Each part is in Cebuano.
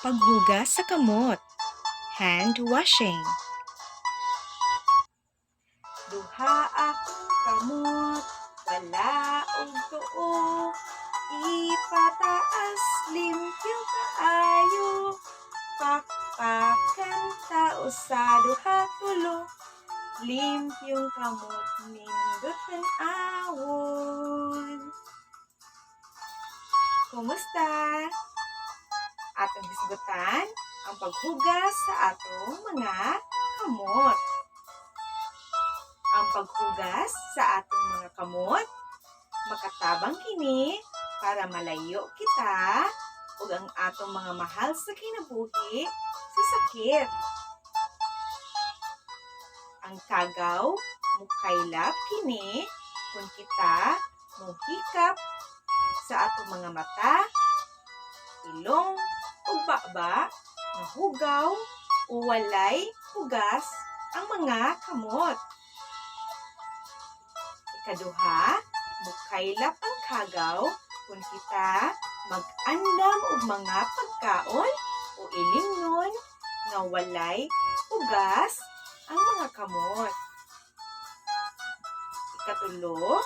Paghugas sa kamot. Hand washing. Duha akong kamot, wala og tuo. Ipataas, limpyo kaayo. Pakpakan ta usa, duha, tulo. Limpyong kamot, nindot tan-awon. Kumusta? Atong hisgutan ang paghugas sa atong mga kamot. Ang paghugas sa atong mga kamot, makatabang kini para malayo kita ug ang atong mga mahal sa kinabuhi sa sakit. Ang kagaw, mukaylap kini kung kita muhikap sa atong mga mata, ilong ug baba nga hugaw o walay hugas ang mga kamot. Ikaduha, mukaylap ang kagaw kung kita mag-andam og mga pagkaon o ilimnon nga walay hugas ang mga kamot. Ikatulo,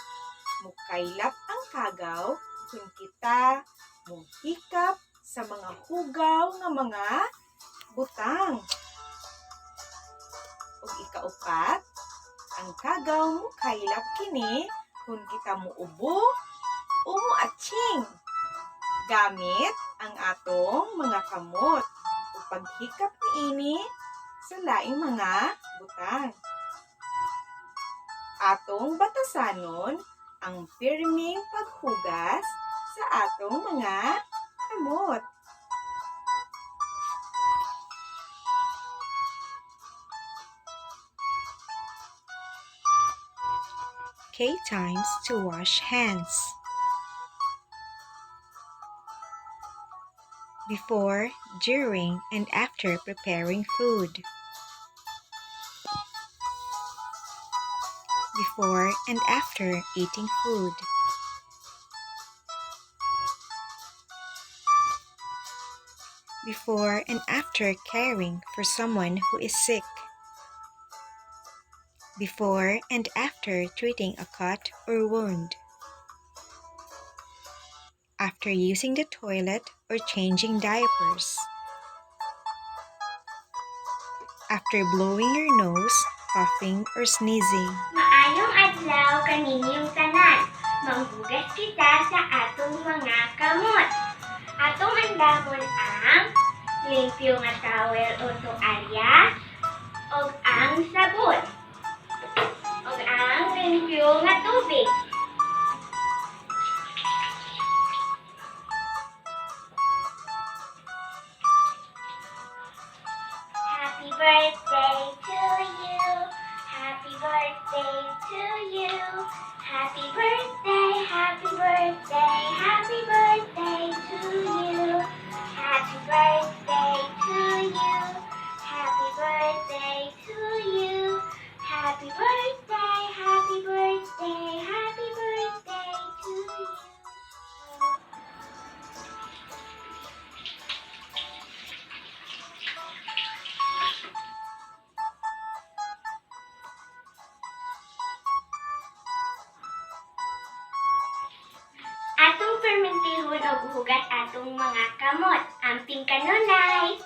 mukaylap ang kagaw kung kita muhikap sa mga hugaw nga mga butang. Ug ikaupat, ang kagaw mukaylap kini kung kita muubo o muatsing gamit ang atong mga kamot ug paghikap niini sa laing mga butang. Atong batasanon ang pirming paghugas sa atong mga kamot. K times to wash hands. Before, during, and after preparing food. Before and after eating food. Before and after caring for someone who is sick. Before and after treating a cut or wound. After using the toilet or changing diapers. After blowing your nose, coughing, or sneezing. Maayong adlaw kaninyong tanan. Manghugas kita sa atong mga kamot. Atong andamon ang limpyo nga towel o tualya ug ang sabon ug ang limpyo nga tubig. Happy birthday to you. Happy birthday to you. Happy birthday, happy birthday, happy birthday to you. Happy birthday to you. Happy birthday to you. Happy birthday, happy birthday, happy birthday to you. Atong permentihon og hugas atong mga kamot. Amping kanunay.